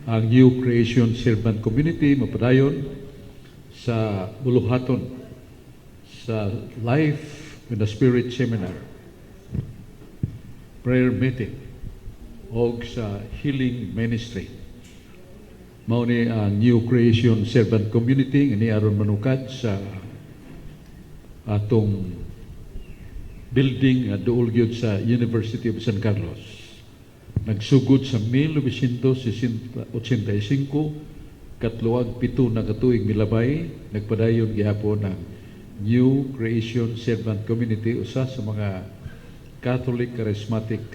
Ang New Creation Servant Community mapadayon sa buluhaton sa Life with the Spirit Seminar, prayer meeting, o sa Healing Ministry. Mao ni ang New Creation Servant Community nga niaron manukad sa atong building nga duol gyud sa University of San Carlos. Nagsugod sa 1985, 37 na katuig milabay, nagpadayon gihapon ang New Creation Servant Community, usa sa mga Catholic Charismatic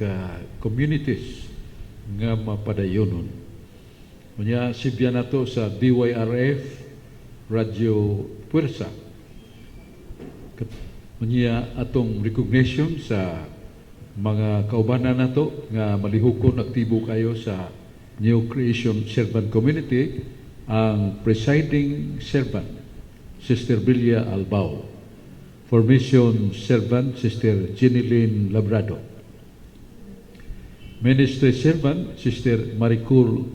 communities nga mapadayonon. Unya sibya nato sa DYRF Radio Puwersa. Unya atong recognition sa mga kaubanan nato nga malihukon, aktibo kayo sa New Creation Servant Community: ang presiding servant, Sister Bilia Albao, formation servant, Sister Jeneline Labrado, ministry servant, Sister Maricul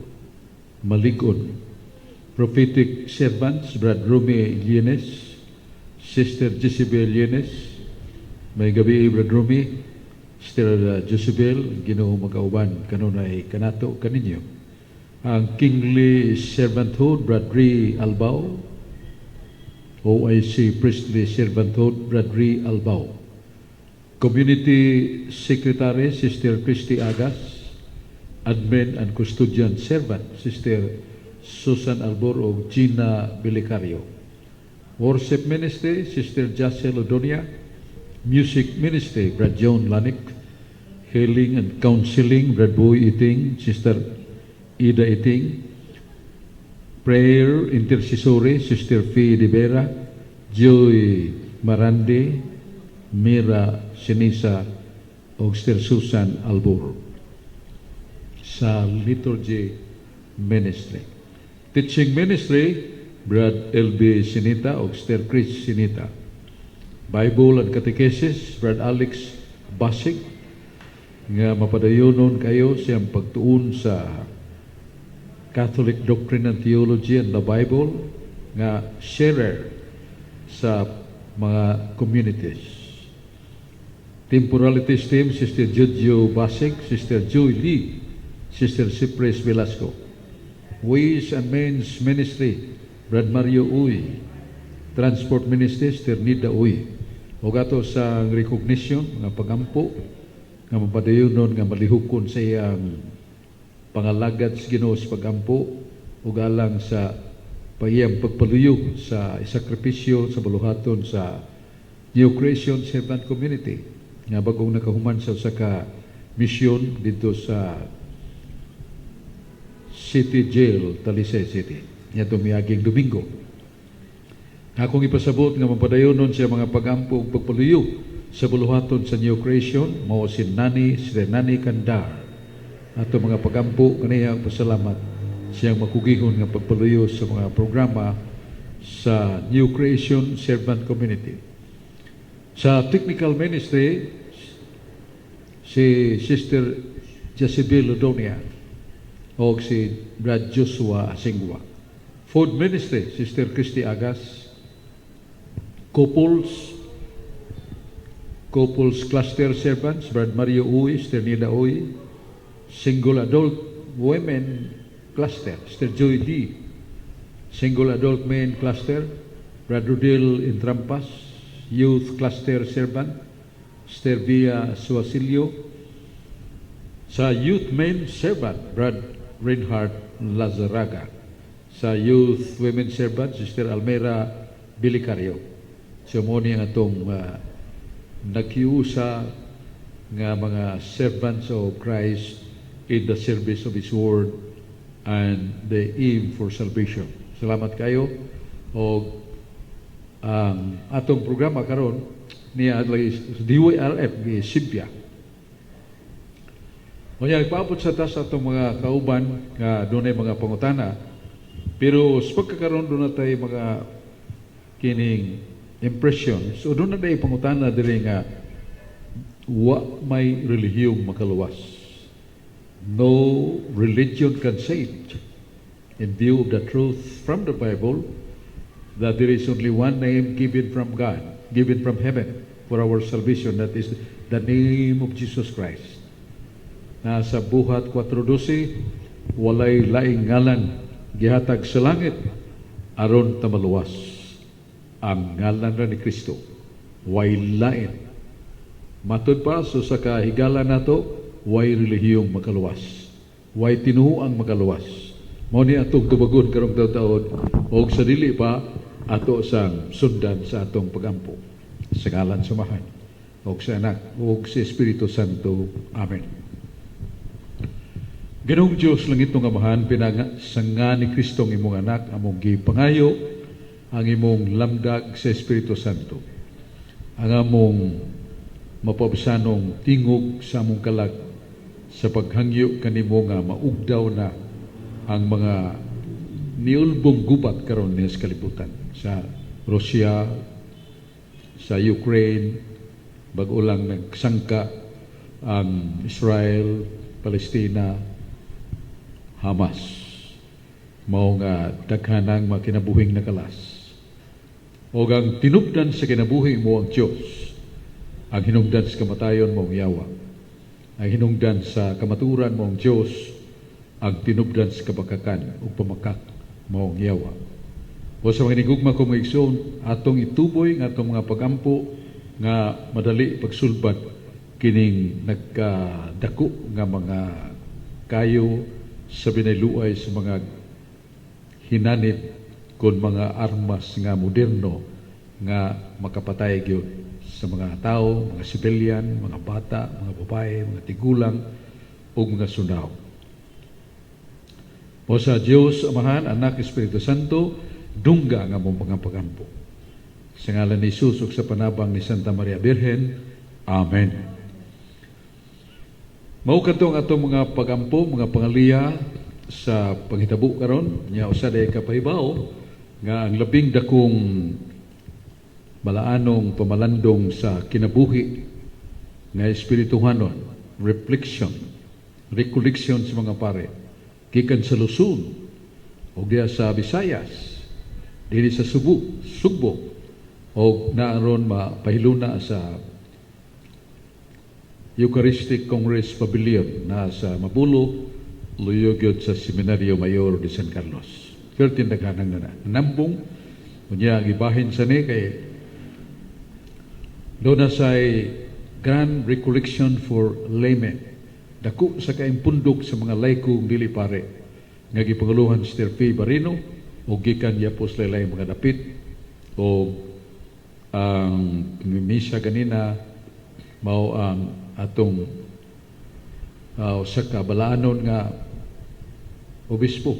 Maligon, prophetic servants, Brad Rumi Lienes, Sister Jezebel Lienes. Maayong gabii, Brad Rumi, Sister Jezebel, Ginoo magauban kanunay kanato kaninyo. Ang Kingly Servanthood, Brad Ray Albao. OIC Priestly Servanthood, Brad Ray Albao. Community Secretary, Sister Christy Agas. Admin and Custodian Servant, Sister Susan Albor o Gina Belicario. Worship Ministry, Sister Jacel Odonia. Music Ministry, Brad John Lanik. Healing and Counseling, Brad Boy Iting, Sister Ida Iting. Prayer Intercessory, Sister Fee de Vera, Joy Marandi, Mira Sinisa, o Sister Susan Albor. Sa Liturgy Ministry. Teaching Ministry, Brad L.B. Sinita o Sister Chris Sinita. Bible and Catechesis, Brad Alex Basig, nga mapadayonon kayo siyang pagtuon sa Catholic Doctrine and Theology and the Bible nga sharer sa mga communities. Temporalities Team, Sister Jojo Basig, Sister Joy Lee, Sister Cypress Velasco. Ways and Means Ministry, Brad Mario Uy. Transport Ministry, Sister Nida Uy. O ato sa recognition, nga pagampo, nga mapadayonon nga malihukon sa iyang pangalagad sa Ginoo sa pagampo ug alang sa payang pagpaluyo sa sakripisyo sa buluhaton sa New Creation Servant Community nga bagong nakahuman sa usa ka misyon dito sa City Jail, Talisay City, niadtong miaging Domingo. Akong ipasabot nga mapadayonon siya mga pagampo ug pagpaluyo sa buluhaton sa New Creation mao si Nani Kandar. Ato mga pagampo kaniya, pasalamat siyang makugihon nga pagpaluyo sa mga programa sa New Creation Servant Community. Sa Technical Ministry, si Sister Jezebel Odonia o si Brad Joshua Asingwa. Food Ministry, Sister Christy Agas. Couples Cluster Servants, Brad Mario Uy, Sister Nida Uy. Single Adult Women Cluster, Sister Joy D. Single Adult Men Cluster, Brad Rodil Intrampas. Youth Cluster Servant, Sister Via Suasilio. Sa Youth Men Servant, Brad Reinhard Lazaraga. Sa Youth Women Servant, Sister Almera Bilicario. So mo ni ang atong nakiusa nga mga servants of Christ in the service of His Word and the aim for salvation. Salamat kayo. O ang atong programa karon niya lagi DYRF gi Sibya. Unya nagpaabot sa tas atong mga kauban nga dunay mga pangutana, pero sa pagkakaroon doon na tayo mga kining impressions so doon na tayo pangutana diri nga wa may relihiyong makaluwas. No religion can save. In view of the truth from the Bible that there is only one name given from God, given from heaven for our salvation, that is the name of Jesus Christ. Nasa Buhat 4:12, walay laing ngalan gihatag sa langit aron ta maluwas. Ang ngalan ra ni Kristo, way lain. Matud pa so sa kahigala nato, way relihiyong makaluwas. Way tinuoang makaluwas. Mao ni atong tubagon karong taud-taud og sa dili pa ato sang sundan sa atong pagampo. Sa ngalan sa Amahan, og sa Anak, og sa Espiritu Santo. Amen. Ginoong Diyos, langitnong Amahan, pinagi sa ngan ni Kristong imong anak, among gipangayo ang imong lamdag sa Espiritu Santo. Ang among mapabsanong tingog sa among kalag sa paghangyo kanimo nga maugdaw na ang mga niulbong gubat karon niya sa kalibutan, sa Russia, sa Ukraine, bag-o lang nagsangka ang Israel, Palestina, Hamas. Mao nga daghanang mga kinabuhing nakalas. O ang tinubdan sa kinabuhi mao ang Diyos. Ang hinungdan sa kamatayon mao ang yawa. Ang hinungdan sa kamaturan mao ang Diyos. Ang tinubdan sa kabakakan ug pamakak mao ang yawa. O sa mga hinigugma ko, mga igsoon, atong ituboy ang atong mga pagampo nga madali pagsulbad kining nagkadako nga mga kayo sa binayluay sa mga hinanit kon mga armas nga moderno nga makapatay gyud sa mga tao, mga sibilyan, mga bata, mga babae, mga tigulang ug mga sunaw. O sa Dios Amahan, Anak, Espiritu Santo, dungga ang among mga pagampo. Sa ngalan ni Jesus ug sa panabang ni Santa Maria Birhen. Amen. Mao kadto ang atong mga pagampo, mga pangaliya sa panghitabo karon, nya usa day ka pahibaw nga ang labing dakong balaanong pamalandong sa kinabuhi nga espirituhanon, reflection, recollection sa mga pare, gikan sa Luzon o diya sa Visayas, dinhi sa Subo, Sugbo, o naaron mapahiluna sa Eucharistic Congress Pavilion na sa Mabolo, luyo gyud sa Seminario Mayor de San Carlos. Pero tindaghanang na na. Nambong, unya gibahin sa ni kay doon na say Grand Recollection for Laymen. Dako sa kaimpundok sa mga laykong dili pare nga gipanguluhan si Sister P. Barino o gikan yapos laylay mga dapit o ang misa ganina mao ang atong usa ka balaanon nga obispo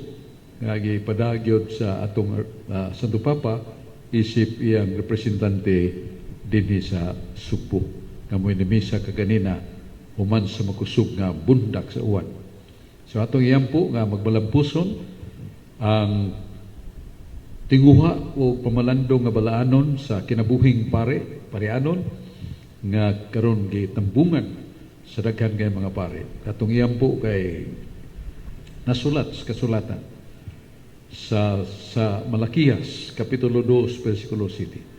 nga gipadagyod sa atong Santo Papa isip iyang representante dinhi sa Sugbo nga mo'y misa kaganina human sa makusog nga bundak sa uwan. So atong iyampo nga magmalampuson ang tinguha o pamalandong nga balaanon sa kinabuhing pare, pareanon nga karon gitambungan sa daghan kay mga pare. Atong iyampo kay nasulat sa kasulatan sa Malakias kapitulo 2 versikulo 7.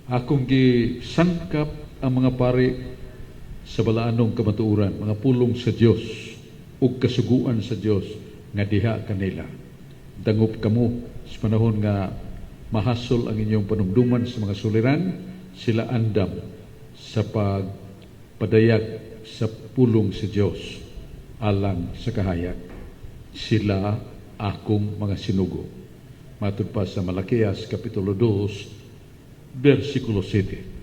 Akong gisangkap ang mga pare sa balaanong kamatuoran, mga pulong sa Dios ug kasuguan sa Dios nga diha kanila. Dangop kamo sa panahon nga mahasol ang inyong panumduman sa mga suliran, sila andam sa pagpadayag sa pulong sa Dios alang sa kahayag. Sila akong mga sinugo. Matud pa sa Malakias Kapitulo 2, versikulo 7.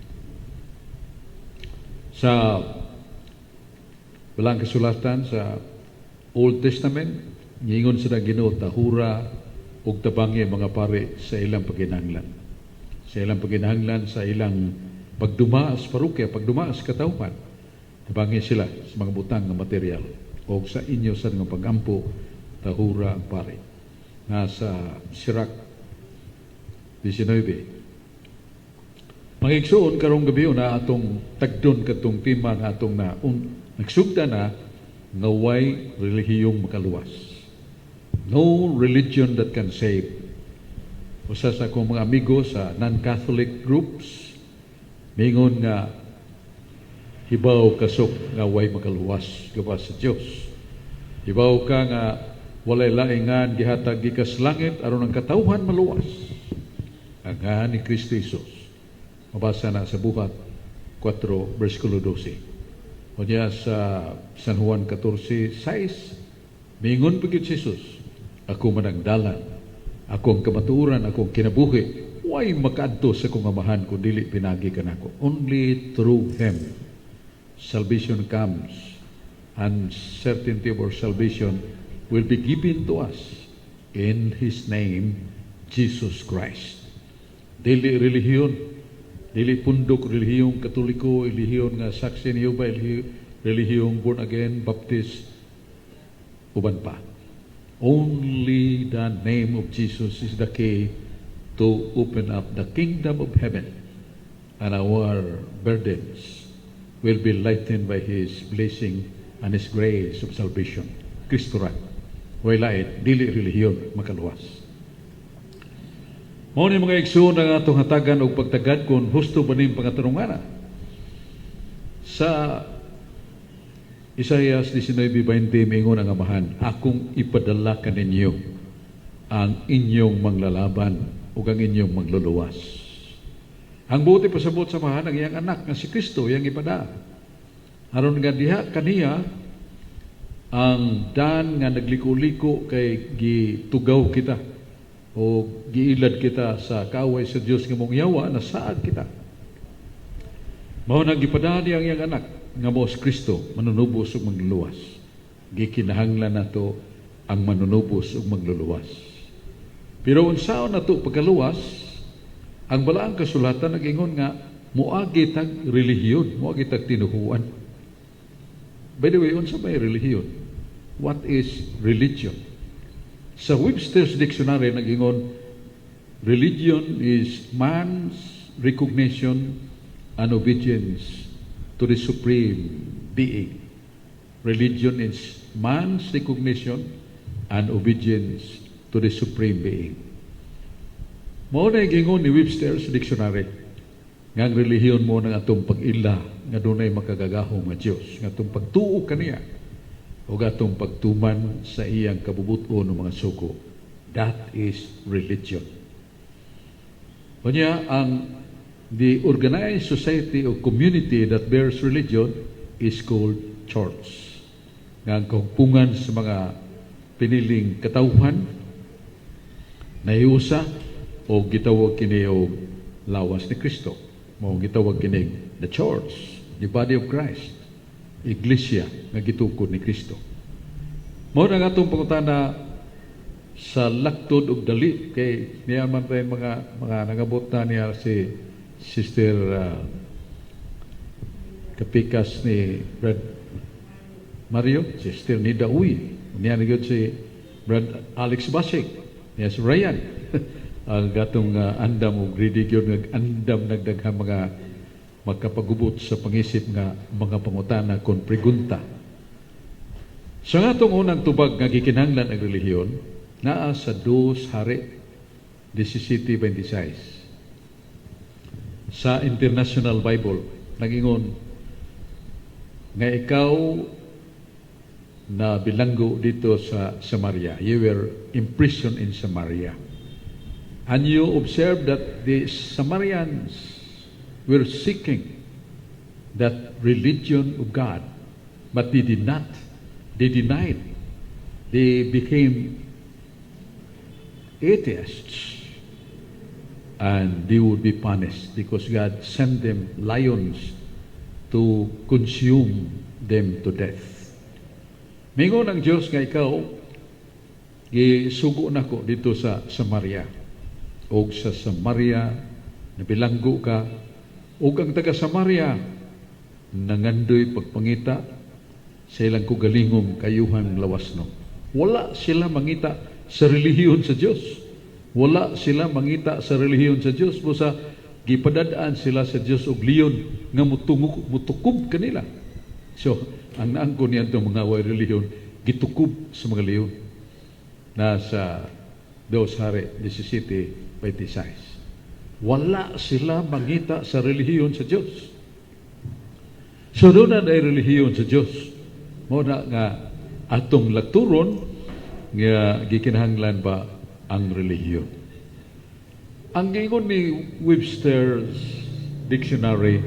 Sa Balang Kasulatan sa Old Testament, ngingon sa Ginoo, tahura ug tabangi ang mga pare sa ilang paginahanglan. Sa ilang paginahanglan, sa ilang pagduma sa parokya, pagduma sa katawhan. Tabangi sila sa mga butang nga material o sa inyo sa nga pagampo, tahura ang pare. Nasa Sirach 19. Mga igsoon, karong gabi na atong tagdon katong tema nga atong na nagsugda na nga way relihiyong makaluwas. No religion that can save. Usa sa akong mga amigo sa non-Catholic groups, mingon nga hibaw ka, Sok, nga way makaluwas gawas sa Dios. Hibaw ka nga walay laing ngan gihatag gikas langit aron ang katawhan maluwas. Ang ngan ni Kristo Jesus. Mabasa na sa Buhat 4, versikulo 12. Unya sa San Juan 14:6, mingon pa gyud si Jesus, "Ako man ang dalan, ako ang kamatuoran, ako ang kinabuhi. Way makaadto sa akong Amahan kung dili pinagi kanako." Only through Him salvation comes, and certainty of our salvation will be given to us in His name, Jesus Christ. Dili relihiyon, dili pundok relihiyong Katoliko, relihiyon nga Saksi ni Jehovah, relihiyong Born Again, Baptist, uban pa. Only the name of Jesus is the key to open up the kingdom of heaven, and our burdens will be lightened by His blessing and His grace of salvation. Kristo ra. Way lain, dili relihiyon makaluwas. Mao ni, mga igsoon, ang atong hatagan og pagtagad kung husto ba ning pangatanungana. Sa Isaias 19:20, mingon ang Amahan, "Akong ipadala kaninyo ang inyong manglalaban ug ang inyong mangluluwas." Ang buot ipasabot sa Amahan, ang iyang anak nga si Kristo iyang ipada. Aron nga diha kaniya ang dan nga nagliko-liko kay gitugaw kita o giilad kita sa kaaway sa Dios nga maong yawa, nasaad kita. Mao nang gipadala niya ang iyang anak nga mao si Kristo, manunubos ug mangluluwas. Gikinahanglan nato ang manunubos ug mangluluwas. Pero unsaon nato pagkaluwas? Ang Balaang Kasulatan nag-ingon nga moagi tag relihiyon, moagi tag tinuhuan. By the way, unsa may relihiyon? What is religion? Sa Webster's Dictionary, nag-ingon, religion is man's recognition and obedience to the supreme being. Religion is man's recognition and obedience to the supreme being. Mao na gingon ni Webster's Dictionary nga ang relihiyon mao nang atong pag-ila nga dunay makagagahom nga Dios, nga atong pagtuo kaniya ug atong pagtuman sa iyang kabubut-on ng mga sugo. That is religion. Unya, ang the organized society or community that bears religion is called church. Nga ang kahugpungan sa mga piniling katawhan nahiusa o gitawag kini og lawas ni Kristo. Mao gitawag kini the church, the body of Christ, iglesia nga gitukod ni Kristo. Mao na atong pangutana sa laktod ug dali kay niya man tay mga nangabot na niya si Sister Kapikas ni Brad Mario, Sister Nida Uy, niya ni si Brad Alex Basik, niya si Ryan. Ang gatong andam og ready gyud nga andam nagdaghang mga makapagubot sa pangisip nga mga pangutana kon pregunta. Sa atong unang tubag nga gikinahanglan ang relihiyon, naa sa Dos Hari 17:26. Sa International Bible, nagingon nga ikaw na bilanggo dito sa Samaria. You were imprisoned in Samaria. And you observe that the Samaritans were seeking that religion of God, but they did not. They denied. They became atheists. And they would be punished because God sent them lions to consume them to death. Mingon ang Diyos nga ikaw gisugo nako dito sa Samaria. Og sa Samaria nabilanggo ka, ug ang taga Samaria nangandoy pagpangita sa ilang kaugalingong kayuhan lawas no. Wala sila mangita sa relihiyon sa Dios. Wala sila mangita sa relihiyon sa Dios busa gipadadaan sila sa Dios og leon nga mutungok mutukob kanila. So, ang naangko niya mga way relihiyon gitukob sa mga leon. Na sa Dos Hari 17:26. Wala sila mangita sa relihiyon sa Diyos. So duna ay relihiyon sa Diyos. Mao na nga atong lakturon nga gikinahanglan ba ang relihiyon. Ang giingon ni Webster's Dictionary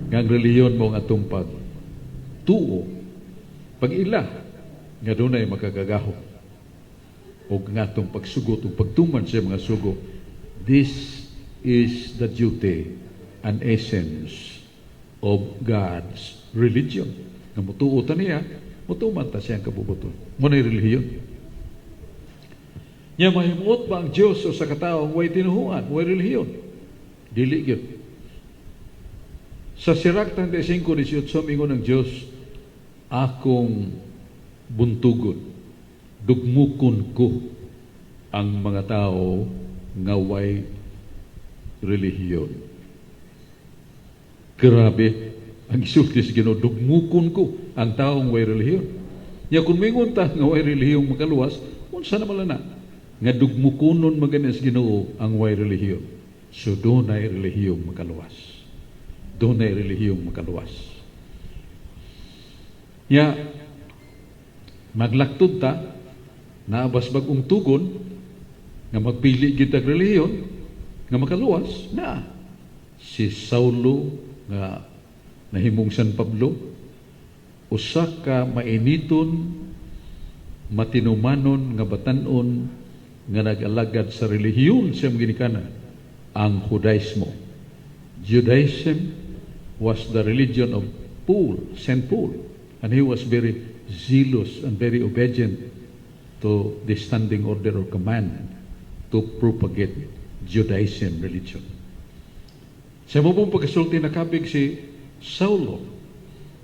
nga ang relihiyon mao ang atong pag tuo, pag-ila nga dunay makagagahom o nga atong pagsugot o pagtuman sa mga sugo. This is the duty and essence of God's religion. Nga mutuo ta niya, mutuman ta siyang kabubuton. Mao na'y relihiyon. Nya mahimuot ba ang Diyos usa ka tawo way tinuhuan, way relihiyon? Dili gyud. Sa Sirach 35:18, ingon ang Diyos, "Akong buntugon, dugmukon ko ang mga tao nga way relihiyon." Grabe, ang isulti sa Ginoo, "Dugmukon ko ang taong way relihiyon." Nya kung mingon ta nga way relihiyon makaluwas, unsa na na? Nga dugmukunon magani sa Ginoo ang way relihiyon. So dunay relihiyong makaluwas. Dunay relihiyong makaluwas. Nya maglaktod ta, naabas bag-ong tugon nga magpili gyud tag relihiyon nga makaluwas na si Saulo nga nahimong San Pablo, usa ka mainiton, matinumanon nga batan-on nga nag-alagad sa relihiyon sa iyang ginikanan, ang Judaismo. Judaism was the religion of Paul, Saint Paul, and he was very zealous and very obedient to the standing order or command to propagate Judaism religion. Sa mao pong pagkasulti, nakabig si Saulo.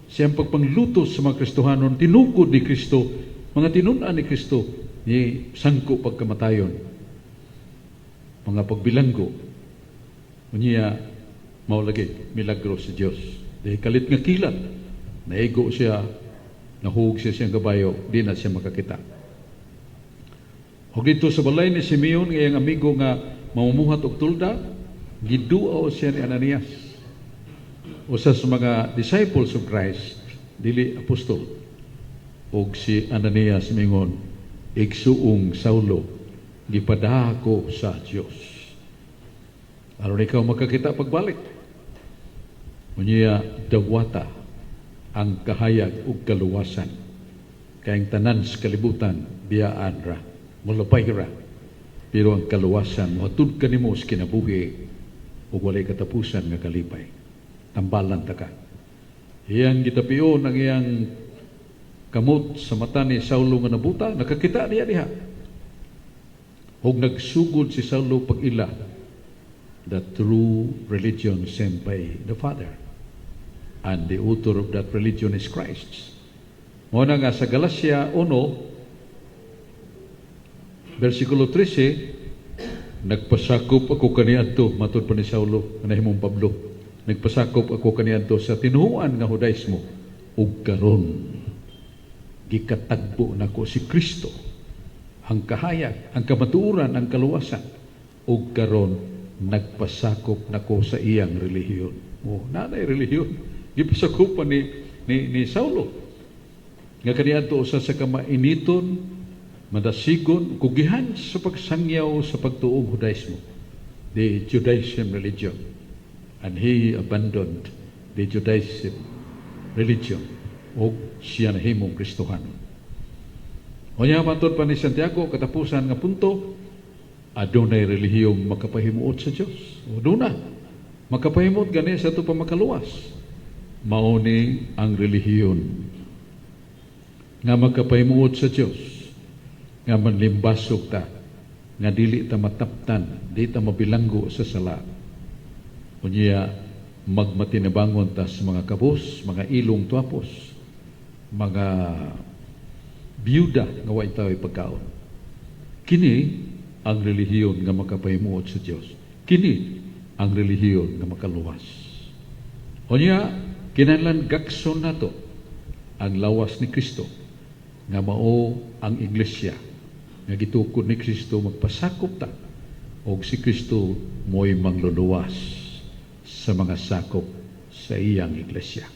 Siyang pagpanglutos sa mga Kristohanon, tinukod ni Kristo, mga tinun-an ni Kristo, ni sangko pagkamatayon, mga pagbilanggo. Unya, mao lagi, milagro sa Diyos. Dahil kalit nga kilat, naigo siya, nahug siya siyang kabayo, di na siya makakita. O dito sa balay ni Simeon, nga iyang amigo nga mamumuhat og tulda, giduaw siya ni Ananias. Usa sa mga disciples of Christ, dili apostol. Og si Ananias mingon, "Igsuong Saulo, gipadaha ko sa Dios aron ikaw makakita pagbalik." Unya dawata ang kahayag ug kaluwasan. Kay ang tanan sa kalibutan biyaan ra, mulabay ra. Pero ang kaluwasan mohatod kanimo sa kinabuhi ug walay katapusan nga kalipay. Tambalan ta ka. Iyang gitapion ang iyang kamot sa mata ni Saulo nga nabuta, nakakita niya diha. Ug nagsugod si Saulo pag-ila the true religion sent by the Father. And the author of that religion is Christ. Mao na nga sa Galacia 1, versikulo 13, "Nagpasakop ako kaniadto," matud pa ni Saulo, nga nahimong Pablo, "nagpasakop ako kaniadto sa tinuhuan nga Judaismo, ug karon gikatagbo nako si Kristo, ang kahayag, ang kamatuoran, ang kaluwasan, ug karon nagpasakop nako sa iyang relihiyon." Oh, nanay relihiyon. Gipasakopan ni Saulo. Nga kaniadto usa sa kamainiton, madasigon, kugihan sa pagsangyaw sa pagtuong Judaismo, the Judaism religion. And he abandoned the Judaism religion o siya nahimong Kristohanon. Unya matod pa ni Santiago, katapusan nga punto, adunay relihiyong makapahimuot sa Dios. O duna, makapahimuot gani sa ato pa makaluwas. Mao ni ang relihiyon nga makapahimuot sa Dios nga manlimbasog ta, nga dili ta mataptan, di ta mabilanggo sa sala. Unya magmatinabangon ta sa mga kabos, mga ilong tuapos, mga biyuda nga way tao'y pagkaon. Kini ang relihiyon nga makapahimuot sa Dios. Kini ang relihiyon nga makaluwas. Unya kinahanglan gakson nato ang lawas ni Kristo nga mao ang iglesia. nga gitukod ni Kristo, magpasakop ta og si Kristo mo'y mangluluwas sa mga sakop sa iyang iglesia.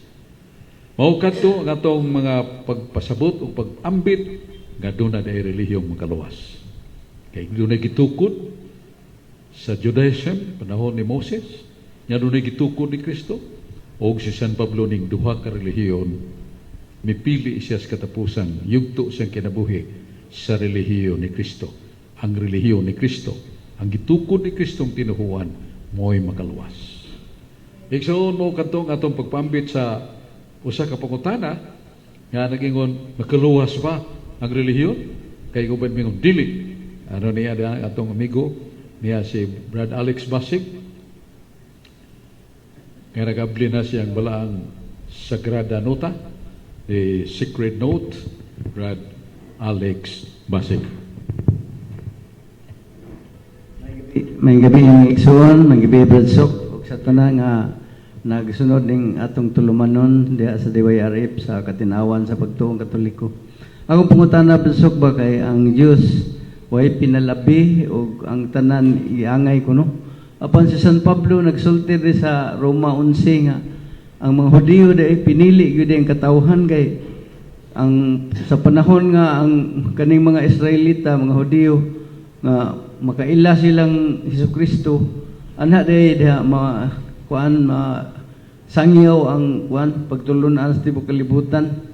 Mao kadto ang atong mga pagpasabot o pag-ambit nga duna ay relihiyong makaluwas. Kay dunay gitukod sa Judaism panahon ni Moses, nga dunay gitukod ni Kristo, og si San Pablo ning duha ka relihiyon, mipili siya sa katapusan, yugto siyang kinabuhi sa relihiyon ni Kristo. Ang relihiyon ni Kristo, ang gitukod ni Kristong tinuhuan, mo'y makaluwas. Igsoon, mao kadto ang atong pagpambit sa usa ka pangutana nga nagingon, makaluwas ba ang relihiyon? Kay uban mingon dili. Ano niya ang atong amigo niya, si Brad Alex Basig, nga nagabli na siyang balaang Sagrada Nota, the Sacred Note, Brad Alex Basig. May gabi ang igsoon, may gabi, Brad Sok, ug sa tanan nga nagsunod ning atong tulumanon diha sa DYRF sa Katinawan sa Pagtuong Katoliko. Akong pangutana, Brad Sok, ba kay ang Dios way pinalabi ug ang tanan iangay kuno. Apan si San Pablo nagsulti rin sa Roma 11 nga ang mga Hudiyo dai pinili gyud ang katawhan, kay ang sa panahon nga ang kaning mga Israelita, mga Hudiyo nga makaila silang Hesukristo anha day diha ma kuan, ma sangyaw ang kuan pagtulunan sa tibuok kalibutan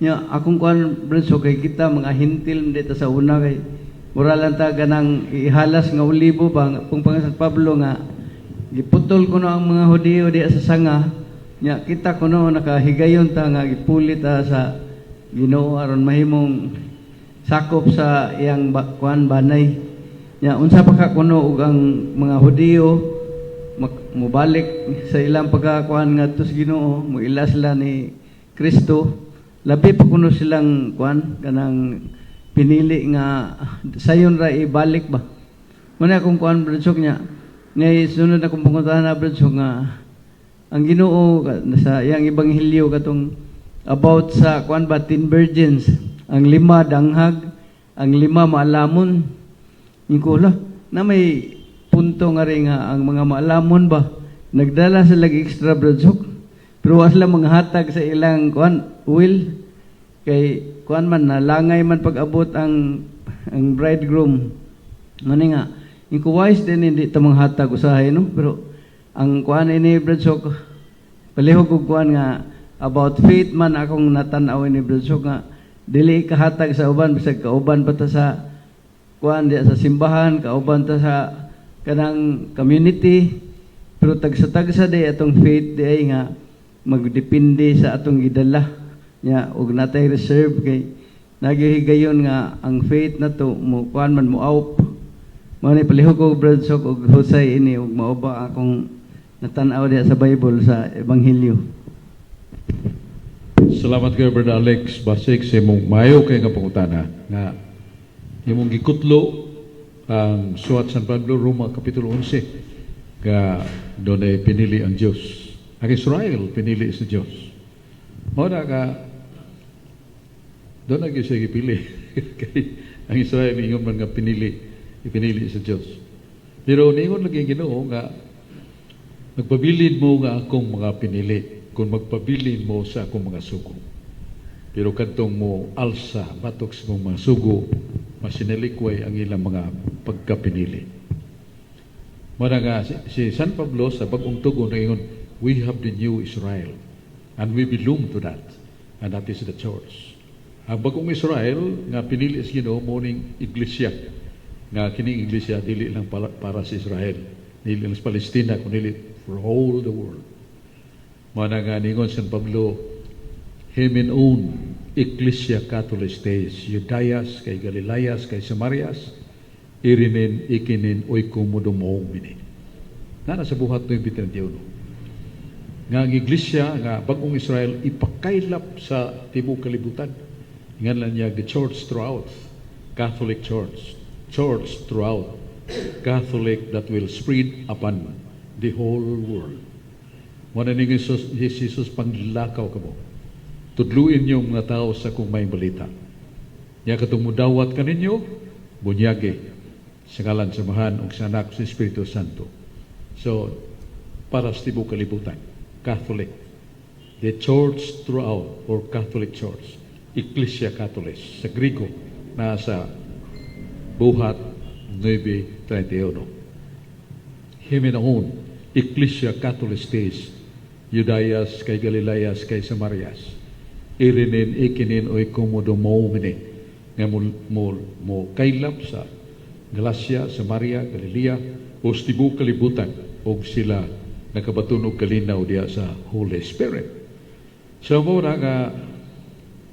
nya. Akong kuan, Brad, so kay kita mga Hentil dito sa una, kay mura lang ta ganang ihalas nga olibo ba kung pang San Pablo nga giputol kuno ang mga Hudiyo diha sa sanga nya. Kita kuno nakahigayon ta nga gipuli ta sa Ginoo aron mahimong sakop sa iyang kuan, banay nya. Unsa pa ka kuno og ang mga Hudiyo mobalik sa ilang pagkakuan ngadto sa Ginoo, moila sila ni Kristo, labi pa kuno silang kuan, kanang pinili nga sayon ra ibalik ba? Muna akong kuan, Brad Sok, nya ngay sunod akong pangutana, Brad Sok, nga ang Ginoo sa iyang ebanghelyo katong about sa kuan ba, 10 virgins, ang lima danghag, ang lima maalamon. Ingko na may punto nga rin nga ang mga maalamon ba nagdala sila og extra, Brad Sok, pero wa sila mga hatag sa ilang kuan, oil, kay kuan man, nalangay man pag-abot ang bridegroom. Ngani nga ingko wise din hindi ta hatag usahay, no? Pero ang kuan ini, Brad Sok, palihog og kuan nga about faith man akong natan-aw ini, Brad Sok, nga dili kahatag sa uban bisag kauban pa ta sa kuan diya sa simbahan, kauban ta sa kanang community, pero tagsa-tagsa di atong faith di ay nga magdepende sa atong gidala nya og natay reserve, kay nagihigayon nga ang faith nato mo kuan man, mo out. Mao ni palihog ko, Brad Sok, og husay ini og mao ba akong natan-aw diya sa Bible sa ebanghelyo. Salamat kay Brother Alex Basik sa imong maayo kay nga pangutana nga imong gikutlo ang suwat San Pablo, Roma Kapitulo 11, nga doon ay pinili ang Diyos. Ang Israel pinili sa Diyos. Mao na ka doon na siya gipili. Kay ang Israel ingon man nga pinili, ipinili sa Diyos. Pero ningon lagi ang Ginoo nga magpabilin mo nga akong mga pinili kung magpabilin mo sa akong mga sugo. Pero kadtong mo alsa batok sa mong mga sugo, masinalikway ang ilang mga pagkapinili. Mara nga si San Pablo sa Bagong Tugon ingon, we have the new Israel and we belong to that, and that is the church. Ang bagong Israel nga pinili sa Ginoo mo ning iglesia, nga kining iglesia dili lang para sa Israel, dili lang sa Palestina, kundi for all the world. Mao na nga ningon San Pablo, Hemin own Ecclesia Catholistes, Judaias kay Galileas kay Samarias, irinin ikinin oikodomomini. Nana sa Buhat 9:31. Nga ang iglesia nga bagong Israel ipakaylap sa tibuok kalibutan. Ingan lang niya the church throughout, Catholic Church, church throughout, Catholic that will spread upon the whole world. Wala ni Jesus, Jesus, panglakaw kamo. Tudluin niyo mga tao sa kung may balita. Nya katong mudawat kaninyo, Bunyagi sa ngalan sa Amahan ug sa Anak, sa Espiritu Santo. So, para sa tibok kalibutan, Catholic. The Church throughout, or Catholic Church, Ecclesia Catholic, sa Grigo, nasa Buhat 9.31. Himinaon, Ecclesia Catholic tis, Iudaias kai Galilaias kai Samarias. Irinin, ikinin, oikodomomene, nga mo kaylap sa Galacia, Samaria, Galilea, o sa tibuok kalibutan, og sila nakabaton og kalinaw diya sa Holy Spirit. So mo na nga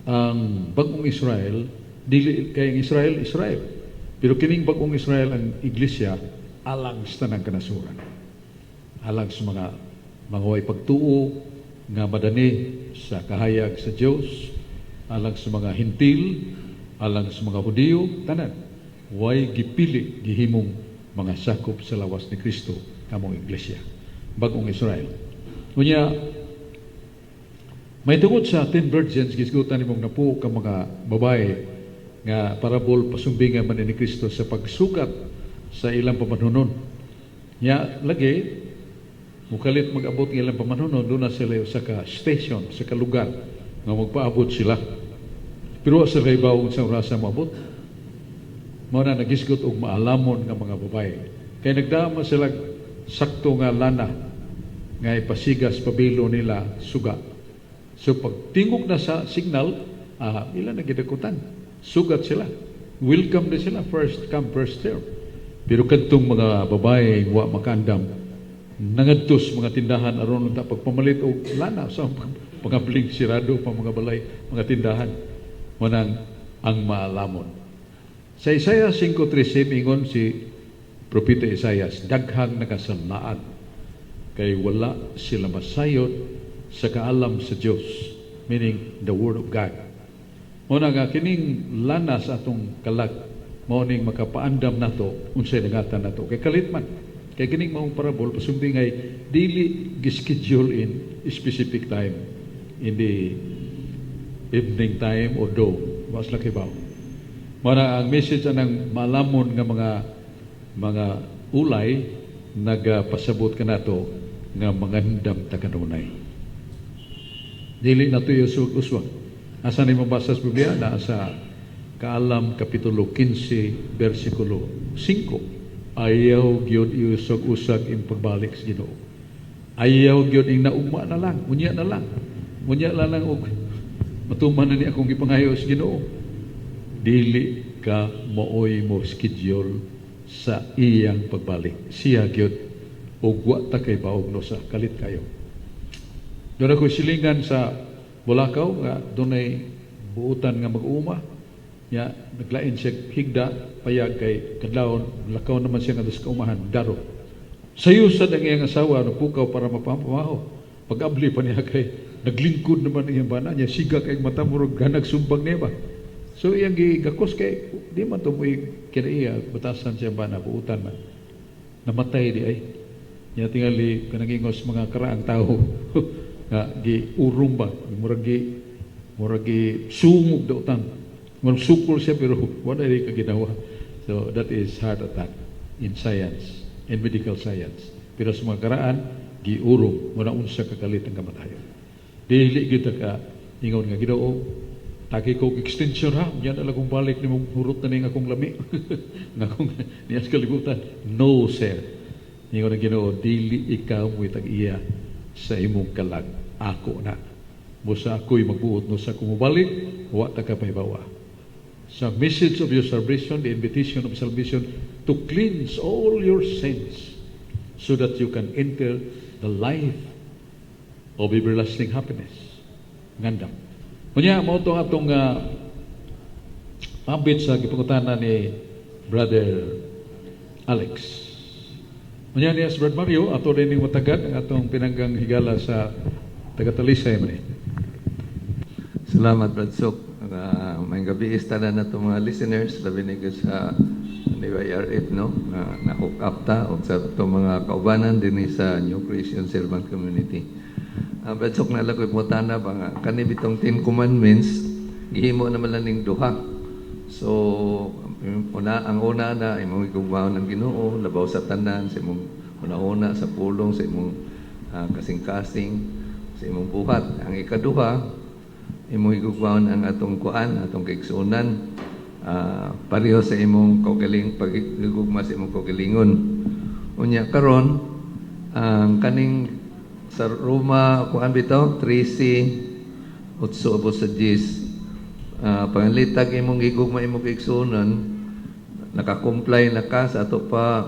ang bagong Israel, dili kay ang Israel Israel. Pero kining bagong Israel, ang iglesia, alang sa tanang kanasuran. Alang sa mga way pagtuo nga madani sa kahayag sa Dios, alang sa mga Hentil, alang sa mga Hudiyo, tanan. Way gipili, gihimong mga sakop sa lawas ni Kristo, kamong iglesia. Bagong Israel. Unya, may tungod sa 10 virgins, gisgutan nimong napuo ka mga babae nga parabol, pasumbingan man ni Kristo sa pagsugat sa ilang pamanhunon. Nya lagi mukalit mag-abot ng ilang pamanhunon, doon na sila sa ka station, sa ka lugar nga magpaabot sila. Pero sa kaybaw sa orasa moabot. Mao na nagisgot og maalamon nga mga babae. Kay nagdama sila sakto nga lana nga ipasigas pabilo nila suga. So pag tingog na sa signal, ila na gidakutan. Sugat sila. Welcome na sila, first come, first serve. Pero kadtong mga babae wa makaandam, nangadto sa mga tindahan aron unta pagpamalit og lana sa pangabling, sirado pa mga balay, mga tindahan. Manang ang maalamon. Sa Isaiah 5:13, ingon si Propeta Isaias, daghang nakasalaan kay wala sila masayod sa kaalam sa Dios, meaning the Word of God. Mao na nga kining lana sa atong kalag mao ning makapaandam nato unsay dangatan nato kay kalit man. Kay kining maong parabol, pasumbing ay dili gischedule in specific time, in the evening time or dawn, was laki ba. Mao na ang message anang malamon nga mga ulay nagapasabot kanato nga mangandam ta kanunay. Dili nato uswag-uswag. Asa ni mabasa sa Biblia? Na sa Kaalam Kapitulo 15 versikulo 5. Ayaw gyud iuswag-uswag ang pagbalik sa Ginoo. Ayaw gyud ing naugma na lang, unya na lang. Unya na lang og matuman na ni akong gipangayo sa Ginoo. Dili ka mooy mo schedule sa iyang pagbalik. Siya gyud og wa ta kay baog no sa kalit kayo. Doon ako silingan sa Bulacau nga dunay buutan nga mag-uuma. Ya, naglain siya higda payag kay kadlawon lakaw naman siya nga sa kaumahan daro. Sayo sad ang iyang asawa nagpukaw para mapamaho. Pag-abli pa niya kay naglingkod naman iyang bana niya, siga kay mata, murag ganag sumbag niya ba. So iyang gigakos kay di man to mo'y kinaiya batasan siya bana, buutan man. Namatay di ay. Nya tingali kanang ingos mga karaang tao nga gi urong ba, murag gi sungog daw tan. Murag sukol siya pero wala rin kaginawa. So that is heart attack in science, in medical science. Pero sa mga karaan, giurong, wala unsa kakalit ang kamatayon. Dili kita ka ingon nga, "Ginoo, taki ko extension ha, yan na lang balik ni mong hurot na ning akong lami nga akong niya sa kalibutan." No, sir. Ingon ang Ginoo, dili ikaw mo'y tag-iya sa imong kalag. Ako na. Busa ako'y magbuot no sa kumubalik, wa ta ka pahibawa. Sa message of your salvation, the invitation of salvation to cleanse all your sins so that you can enter the life of everlasting happiness. Ngandam. Unya, mao to atong ambit sa gipangutana ni Brother Alex. Unya niya si Brother Mario, ato rin ning matagad ang atong pinanggang higala sa taga-Talisay man eh. Salamat, Brad Sok. May gabi tanan na mga listeners, labi na gyud sa DYRF, no? Na, na-hook up ta og sa atong mga kaubanan dinhi sa New Creation Servant Community. Brad Sok, naa ko'y pangutana ba nga kani bitong 10 Commandments gihimo naman lang ning duha. So una, ang una na imong higugmaon ang Ginoo labaw sa tanan, sa imong una-una, sa pulong, sa imong kasing-kasing, sa imong buhat. Ang ikaduha, imong higugmaon ang atong kuan, atong kaigsuonan, pareho sa imong kaugaling paghigugma sa imong kaugalingon. Unya karon, ang kaning sa Roma, kuan bitaw, 13, 8 abot sa 10, pangalitag imong gigugma imong kaigsuonan, naka-comply na ka sa ato pa,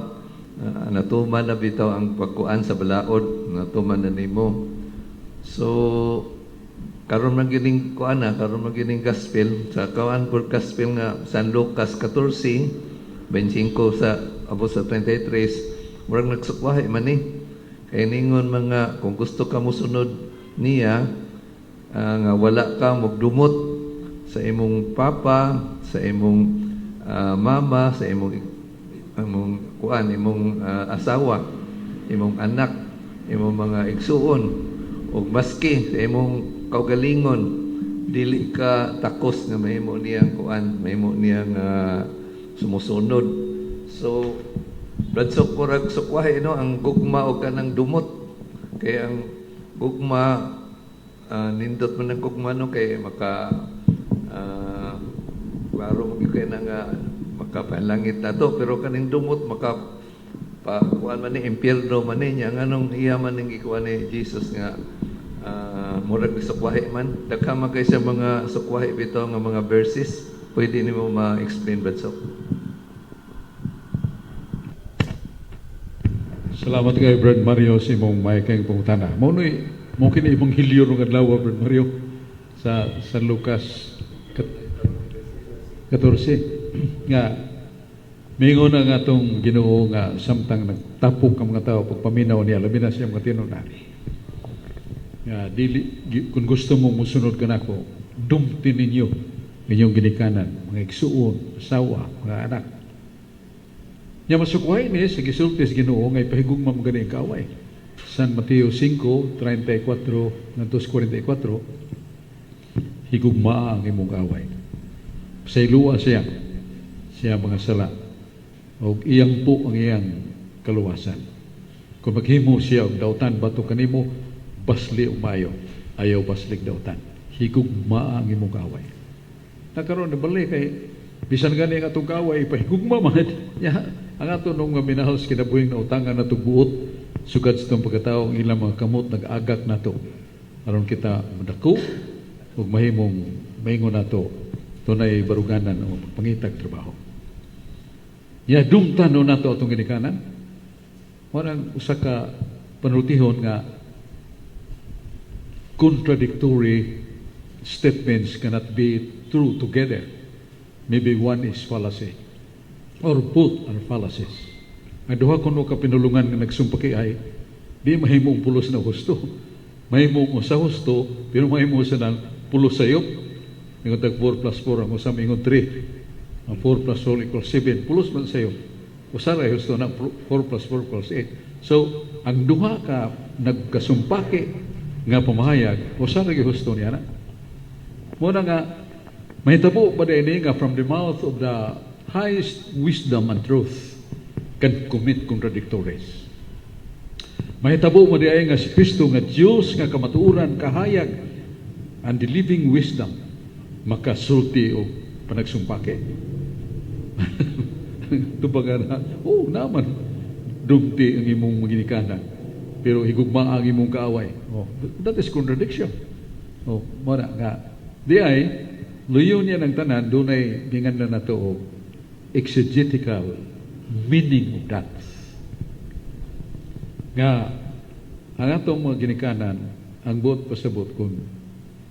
natuman na bitaw ang pagkuan sa balaod, natuman na nimo. So karon man gining kuan na, karon man gining gospel sa kuan for gospel nga San Lucas 14, 25 sa abot sa 33, murag nagsukwahi man ni, kay ningon mga kung gusto ka mosunod niya, nga wala ka magdumot sa imong papa, sa imong mama, sa imong imong kuan, imong asawa, imong anak, imong mga igsuon, ug maski sa imong kaugalingon, dili ka takos nga mahimo niyang kuan, mahimo niyang sumusunod. So Brad Sok, murag sukwahi, no, ang gugma o kanang dumot, kay ang gugma, nindot man ang gugma, no, kay maka klaro mo gyud kay na nga makapanlangit na to, pero kaning dumot maka pa kuan man ni, impyerno man ni niya. Nganong iya man ning gikuan ni Jesus nga murag ni sukwahi man? Daghan man kay sa mga sukwahi bitaw nga mga verses. Pwede nimo ma-explain, Brad Sok? Salamat kay Brad Mario sa imong may kayong pangutana. Mao ni mo kini ebanghelyo rong adlaw, Brad Mario, sa San Lucas 14 nga mingon ang atong Ginoo nga samtang nagtapok ang mga tao pagpaminaw niya, labi na siya mga tinun-an, nga dili kung gusto mo musunod kanako, dumti ninyo inyong ginikanan, mga igsuon, asawa, mga anak. Nya masukwahi ni sa gisulti sa Ginoo nga ipahigugma mo gani ang kaaway. San Mateo 5:34 ngadto 44, higugmaa ang imong kaaway. Pasayloa siya siya mga sala og iyang po ang iyang kaluwasan. Kung maghimo siya og dautan batok kanimo, basli og maayo, ayaw baslig dautan. Higugmaa ang imong kaaway. Nakaroon na bali kay bisan gani ang atong kaaway ipahigugma man. Ya, ang ato nung nga minahal sa kinabuhing na utangan nato buot sugad sa itong pagkatao, ang ilang mga kamot nag-agak nato aron kita madako ug mahimong maingon nato tunay baruganan o pangitag trabaho. Ya, dumtan no nato atong ginikanan. Warang usa ka panultihon nga contradictory statements cannot be true together. Maybe one is fallacy or both are fallacies. Ang duha kuno ka pinulungan nga nagsumpaki ay di mahimong pulos na husto. Mahimong usa husto, pero mahimo sa nang pulos sayop. Ingon tag 4 plus 4, ang usa ingon 3. Ang 4 plus 4 equals 7. Pulos man sayo. Usa ra husto na 4 plus 4 equals 8. So, ang duha ka nagkasumpaki nga pamahayag, usa ra gyud husto niya na. Muna nga, mahitabo ba din nga from the mouth of the highest wisdom and truth can commit contradictories? Mahitabo mo di ay nga si Kristo nga Diyos nga kamatuoran, kahayag and the living wisdom makasulti og panagsumpake. Tubaga na, oh, naman, dumti ang imong maginikanan, pero higugma ang imong kaaway. Oh, that is contradiction. Oh, muna nga, di ay, luyo niya ng tanan, dunay gingan na nato og exegetical meaning of that. Nga, ang atong mga ginikanan, ang buot pasabot kung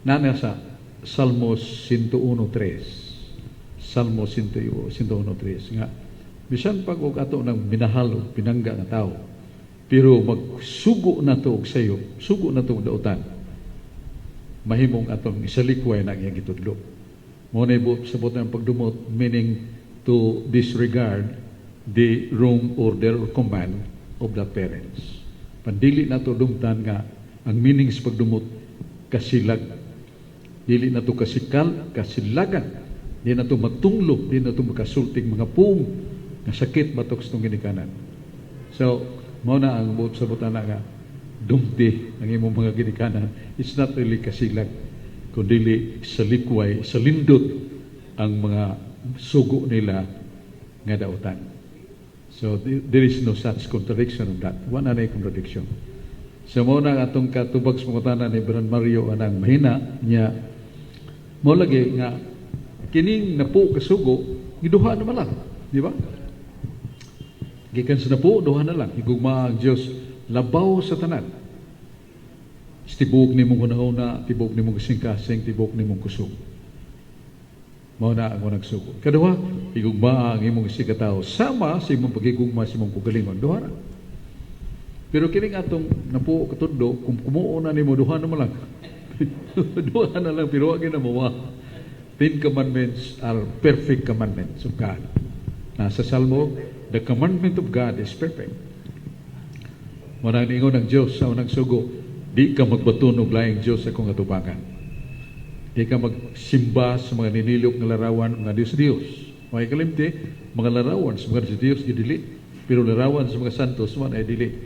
nana sa Salmos 101.3, Salmos 101.3, nga, bisan pag og ato ng minahal o pinangga nga tao, pero magsugo na to og sayo, sugo na to og dautan, mahimong atong isalikway na ang iyang gitudlo. Mo na buot sabot ng pagdumot, meaning to disregard the wrong order or command of the parents. Pandili na to dumtan nga ang meaning sa pagdumot kasilag. Dili na to kasikal, kasilagan. Di nato matunglo, di nato makasultig mga puong nga sakit batok sa itong ginikanan. So, mao na ang buot sa butana nga dumti ang imong mga ginikanan. It's not really kasilag, kundi sa likway, sa lindot ang mga sugo nila nga dautan. So there is no such contradiction of that. Wala na contradiction. So mao na ang atong katubag sa pangutana ni Brad Mario anang mahina niya, mao lagi nga kining napo kasugo giduha na man lang, di ba? Gikan sa napo, duha na lang. Higugma ang Dios labaw sa tanan. Tibok nimong hunahuna, tibok nimong kasing-kasing, tibok nimong kusog. Mao na ang unang sugo. Kaduha, higugma ang imong isigkatawo sama sa imong pagigugma sa imong kaugalingon. Duha ra. Pero kining atong napo katudlo, kung kumuo na nimo, duha na man lang. Duha na lang, pero wa gyud na mawa. 10 Commandments are perfect commandments of God. Nasa Salmo, the commandment of God is perfect. Mao nang ingon ng Diyos sa unang sugo, "Di ka magbaton og laing Diyos sa akong atubangan. Di ka magsimba sa mga ninilok nga larawan, mga Diyos-Diyos." Mga ikalimti, mga larawan sa mga Diyos-Diyos, gidili. Pero larawan sa mga santos man ay dili.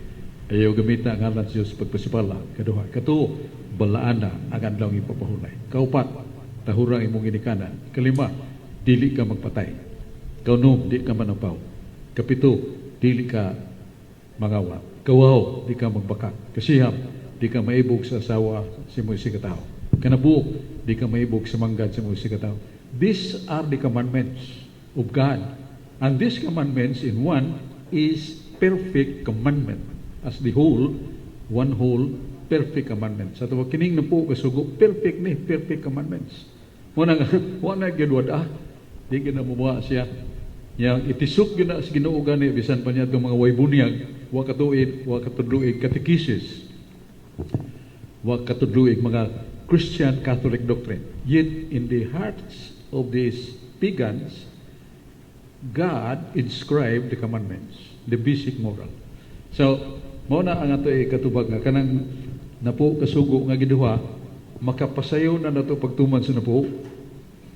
Ayaw gamita ang ngalan sa Diyos pagpasipala. Kaduha. Katuo, balaana ang adlaw ipapahulay. Kaupat, tahura ang imong ginikanan. Kalima, dili ka magpatay. Kaunom, di ka manapaw. Kapito, dili ka mangawat. Kawaw, di ka magbakak. Kasiyam, di ka maibog sa asawa sa imong isigkatawo. Kanabuok, di ka maibog sa manggad sa imong isigkatawo. These are the commandments of God. And these commandments in one is perfect commandment. As the whole, one whole, perfect commandment. Sa tuwa kining napo kasugo, perfect ni, perfect commandments. Muna nga, wala gyud wada. Di gyud na mubuha siya. Yang itisok gyud na sa Ginoo gani bisan pa niya itong mga way bunyag, wa katuig, wa katudluig catechesis, wa katudluig mga Christian Catholic doctrine. Yet in the hearts of these pagans, God inscribed the commandments, the basic moral. So, mao na ang ato ikatubag nga kanang napo kasugo nga giduha, makapasayo na nato pagtuman sa napo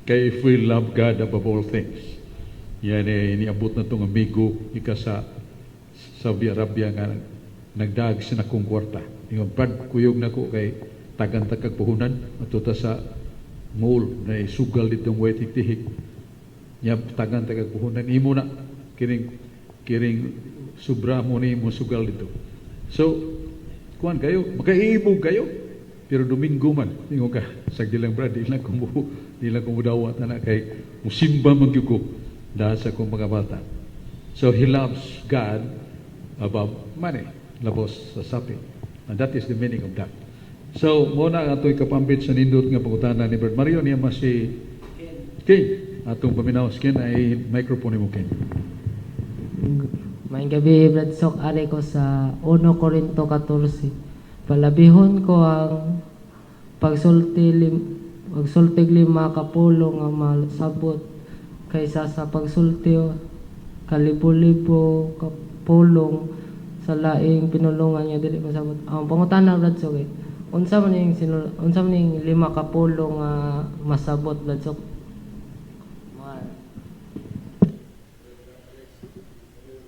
kay if we love God above all things. Yan eh, niabot na tong amigo ika sa Saudi Arabia nga nagdag sa nakong kwarta. Ingon, "Brad, kuyog na ko kay tagan ta kag puhunan ato ta sa mall na sugal ditong way tihik. Nya tagan ta kag puhunan, imo na kining sobra mo ni mo sugal dito." So, kuan kayo, makaibog kayo. Pero Domingo man, ingon ka, sagdi lang, Brad, di lang ko mudawat na kay musimba man gyud ko dahil sa akong mga bata. So he loves God above money, labos sa sapi. And that is the meaning of that. So, mao na ang ato'y kapambit sa nindot nga pangutana ni Brad Mario niya mas si Ken. Atong paminaw Ken ay microphone mo, Ken. Maayong gabi, Brad Sok. Ari ko sa 1 Korinto 14. Palabihon ko ang pagsultig lima ka pulong nga masabot kaysa sa pagsulti kalibo-libo ka pulong sa laing pinulungan nga dili masabot. Ang pangutana, Brad Sok, eh, unsa man ning lima ka pulong nga masabot, Brad Sok?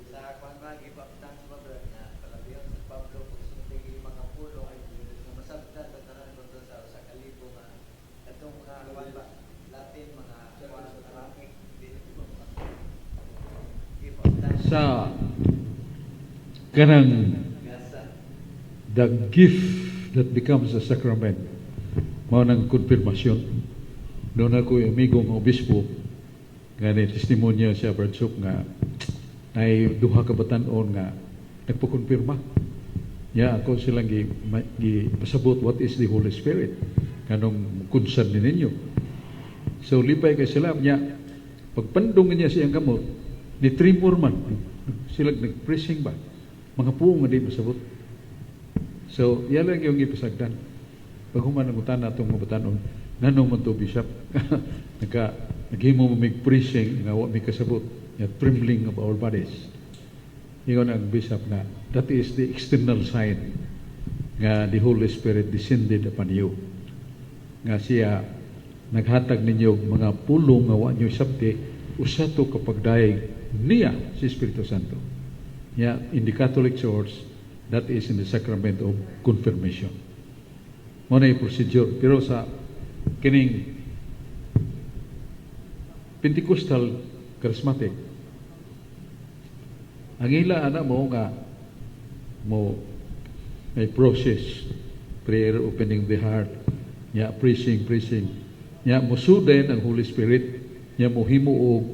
Sa kwan ba, gipabtan sa mga nga palabiyon sa Pablo pagsulti lima ka pulong nga masabtan sa tanan kontra sa usa ka libo nga katong mga kwan ba, Latin, mga kwan, Aramaic, dili ko gipabtan. Sa kanang Gasa. The gift that becomes a sacrament, mao nang konfirmasyon. Doon ako yung amigo nga obispo nga ni testimonya siya, Brad Sok, nga nay duha ka batan-on nga nagpakonfirma. Ya ako silang gi pasabot what is the Holy Spirit, kanong kunsad ni ninyo. So lipay kay sila niya, pagpandong niya siyang kamot, ni tremor man sila, nag-pressing ba, mga puong nga di masabot. So yan lang yung ipasagdan. Pag human ang utana atong mga batanon, nganong man to, Bishop, naghimo mo mig pressing nga wa mi kasabot, nga trembling of our bodies? Ingon ang bishop nga that is the external sign nga the Holy Spirit descended upon you. Nga siya Naghatag ninyo og mga pulong nga wa nyo isabti, usa to ka pagdayeg niya si Espiritu Santo. Yeah, in the Catholic Church, that is in the sacrament of confirmation. Mao na procedure. Pero sa kining Pentecostal Charismatic, ang ila ana mo nga mo may process, prayer opening the heart, nya preaching preaching, nya musuden ang Holy Spirit, nya mohimo og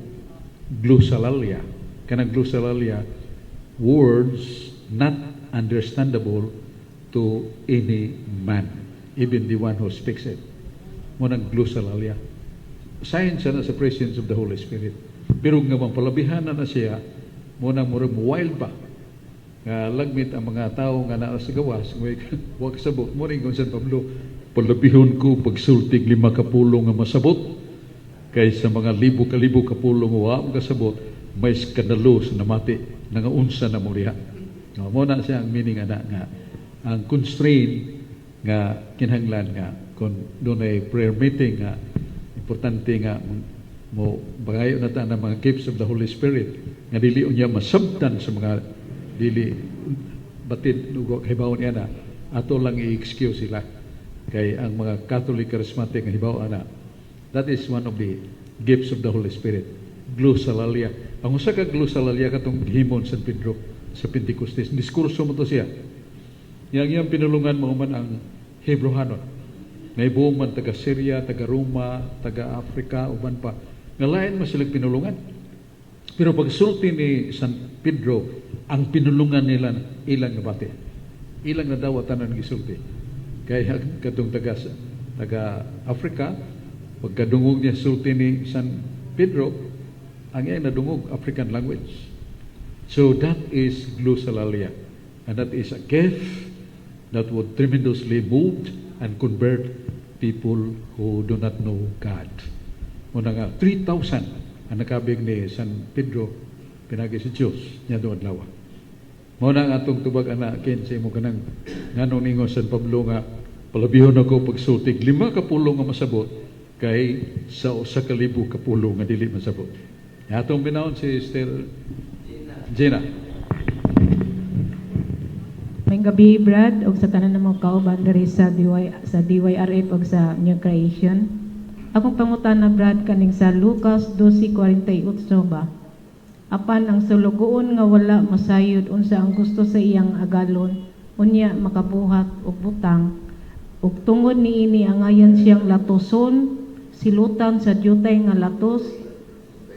glossolalia. Kanang glossolalia, words not understandable to any man, even the one who speaks it. Mao nang glossolalia, sign siya na sa presence of the Holy Spirit. Pero nga bang palabihan na siya, mao nang murag wild ba nga lagmit ang mga tao nga naa sa gawas, wa kasabot. Mao ning San Pablo, "Palabihon ko pagsultig lima ka pulong nga masabot kaysa mga libo kalibo ka pulong wa makasabot, may skandalo sa namati nangaunsa na mo diha." No, mao na siya ang meaning ana nga ang constraint nga kinahanglan nga kung dunay prayer meeting nga importante nga mo bagayo na ta ng mga gifts of the Holy Spirit nga dili unya masabtan sa mga dili batid ug kahibaw niya na ato lang i-excuse sila, kay ang mga Catholic Charismatic nga hibaw ana, that is one of the gifts of the Holy Spirit, glossolalia. Ang usa ka glossolalia katong gihimon San Pedro sa Pentecostes, diskurso mo to siya. Yang iyang pinulungan mao man ang Hebrehanon. Naibuong man taga Syria, taga Roma, taga Africa, uban pa. Nga lain man silang pinulungan. Pero pagsulti ni San Pedro, ang pinulungan nila ilang nabati. Ilang nadawat tanan gisulti. Kaya katong taga Africa, pagkadungog niya sulti ni San Pedro, ang iyang nadungog African language. So that is glossolalia. And that is a gift that would tremendously move and convert people who do not know God. Muna nga, 3,000 ang nakabig ni San Pedro pinagi sa Diyos niya doon adlaw. Mao na ang atong tubag ana ken sa imo kanang nganong ningon San Pablo nga palabihon ako pagsultig lima ka pulong nga masabot kay sa 1,000 ka pulong nga dili masabot. Atong binahon si Sister Gina. Maayong gabi, Brad, ug sa tanan ng mga kauban diri sa DYRF ug sa New Creation. Akong pangutana, Brad, kaning sa Lucas 12:48 ba? Apan ang sulugoon nga wala masayod unsa ang gusto sa iyang agalon, unya makabuhat og butang, ug tungod niini angayan siyang latuson, silutan sa dyutay nga latos.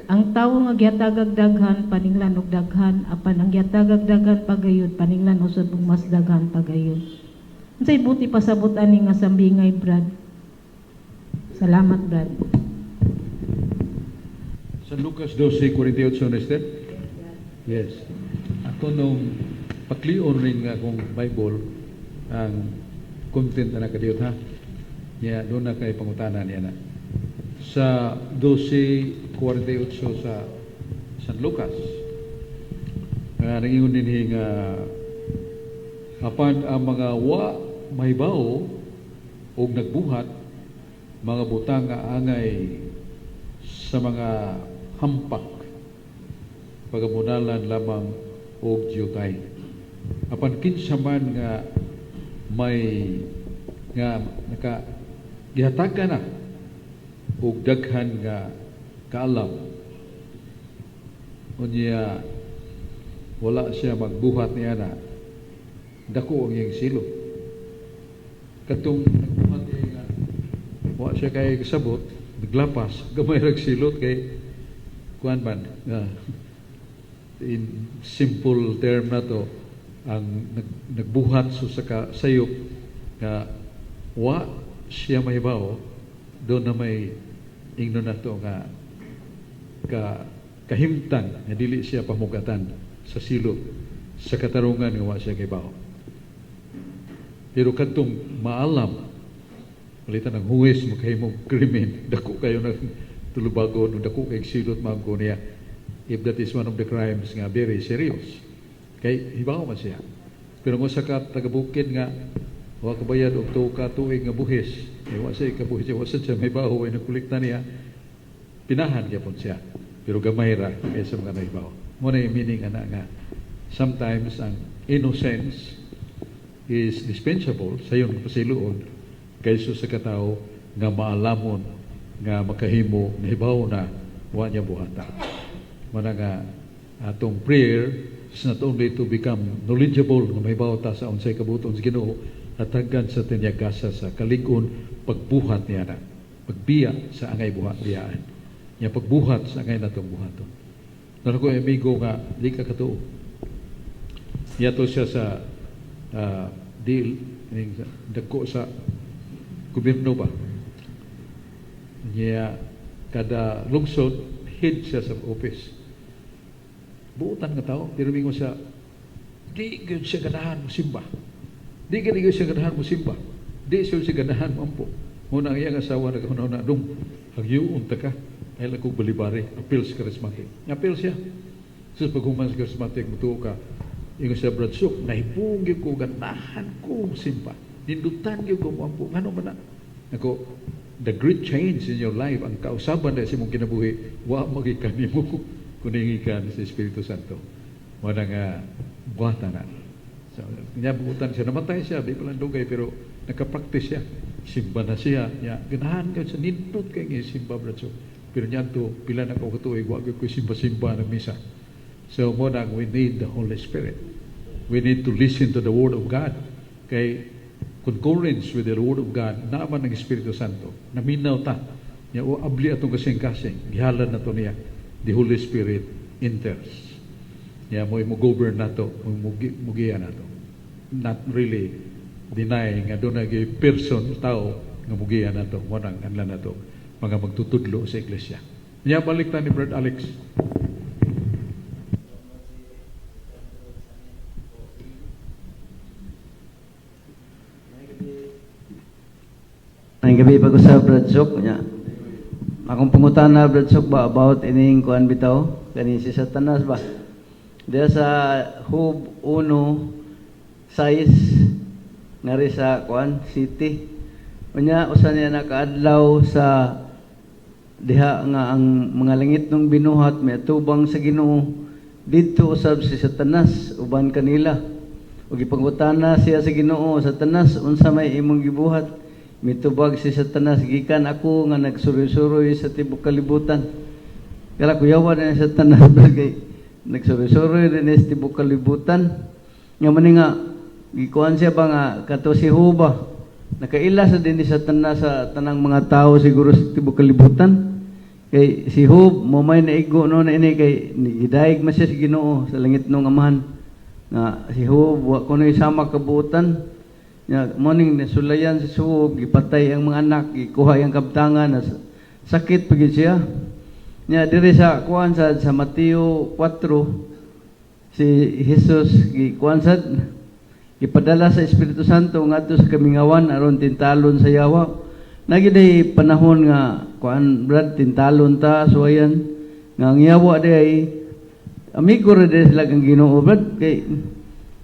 Ang tawo nga gihatagag daghan, paninglan og daghan, apan ang gihatagag daghan pagayod, paninglan usab og mas daghan pagayod. Unsay buot pasabot ani nga sambingay, Brad? Salamat, Brad. San Lucas 12:48, Esther? Yes. Ako nung paklion rin nga akong Bible ang content na nakadiyot ha. Ya, doon na kay pangutana niya na. Sa 12:48 sa San Lucas. Nga nangingon dinhi nga apan ang mga wa mahibaw og nagbuhat mga butang nga angay sa mga hampak, pagamunalan lamang og diyutay. Apan kinsa man nga may nga naka gihatagan na og daghan nga kaalam, unya wala siya magbuhat niya na, dako ang iyang silot. Katong nagbuhat niya nga wa siya kay kasabot, naglapas, gamay rag silot, kay kuan man nga in simple term na to, ang nagbuhat so sa ka sayop nga wa siya mahibaw, doon na may ingno na to nga ka kahimtang nga dili siya pamugatan sa silot sa katarungan nga wa siya kahibaw. Pero kadtong maalam, palitan ang huwes, makahimong krimen, dako kayo ng tulubagon o dako kay silot mago niya if that is one of the crimes nga very serious, kay hibaw man siya. Pero kung sa ka taga-bukid nga Wa kabayad og tuo ka tuig nga buhis. Eh, wa siya kabuhis, wa siya may baho ay nagkolekta niya. Pinahan gyapon siya. Pero gamay ra kaysa mga nahibaw. Mo na yung meaning ana nga sometimes ang innocence is dispensable sa iyong pasiluon kaysa sa katao nga maalamon nga makahimo nahibaw na wa niya buhata. Mana nga atong prayer is not only to become knowledgeable nga mahibaw ta sa unsay kabuton sa Ginoo, hatagan sa tinyagasa sa kalig-on pagbuhat niya na pagbiya sa angay buhat biyaan niya, pagbuhat sa angay natong buhaton. Naa ko amigo nga di ka katuo. Niadto siya sa deal ning dagko sa gobyerno ba niya. Kada lungsod, head siya sa office. Buutan nga tao, pero mingon siya, di gyud siya ganahan mo simba, di gyud siya ganahan mo simba, di siya ganahan mo ampo. Muna ang iyang asawa nagahuna dong hagyuon ta ka ay lang kog balibari, apil sa charismatic. Apil siya. Sus, paghuman sa charismatic, mutuo ka. Ingon siya, "Brad Sok, nahibong gyud ko, ganahan ko simba. Nindutan gyud ko mo ampo. Ngano man na?" Nako, the great change in your life, ang kausaban na sa imong kinabuhi, wa magikan nimo, kundi gikan sa Espiritu Santo. Wala nga buhatan na. So, niya buutan siya, namatay siya, di pa lang dugay, pero nakapractice siya. Simba na siya, niya, ganahan ka sa nindot kay nga simba, Brad Sok. Pero niyan to, pila na ko katuig, wa gyud ko simba-simba ng misa. So, mo na, we need the Holy Spirit. We need to listen to the Word of God. Kay concurrence with the Word of God, naaman ng Espiritu Santo. Naminaw ta. Nya, o abli atong kasing-kasing. Gihalan na to niya. The Holy Spirit enters. Nya, mo govern nato, mo mugiya nato. Not really denying nga doon naging person, tao, nga mugiya nato, mo nang anlan nato, mga magtutudlo sa iglesia. Nya, balik ta ni Brad Alex. Ang gabi pag-usap, Brad Sok, nya. Akong pangutana, Brad Sok, ba about ining kuan bitaw kani si Satanas ba. Diya sa Job 1:6 ngari sa kuan city. Unya usa niya nakaadlaw sa diha nga ang mga langit nung binuhat may atubang sa Ginoo, didto usab si Satanas uban kanila. Ug gipangutana siya sa Ginoo, "Satanas, unsa may imong gibuhat?" Mitubag si Satanas, "Gikan ako nga nagsuroy-suroy sa tibok kalibutan." Kala kuyawa na si Satanas kay nagsuroy-suroy rin sa tibok kalibutan. Nga man nga gikuan siya ba nga kato si Huba. Nakaila sa din ni Satanas sa tanang mga tao siguro sa tibok kalibutan. Kay si Job mo may naigo no na ini kay gidaig man siya sa Ginoo sa langit nung amahan. Nga si Job wa kuno'y sama kabuutan. Nya morning nasulayan si Job, gipatay ang mga anak, gikuha ang kabtangan, sakit pagid siya. Nya diri sa kuan sa Mateo 4, si Jesus gikuan sad, gipadala sa Espiritu Santo ngadto sa kamingawan aron tintalon sa yawa. Nagiday panahon nga kuan, Brad, tintalon ta suwayan nga ang yawa di ay amigo ra di sila kang Ginoo, Brad, kay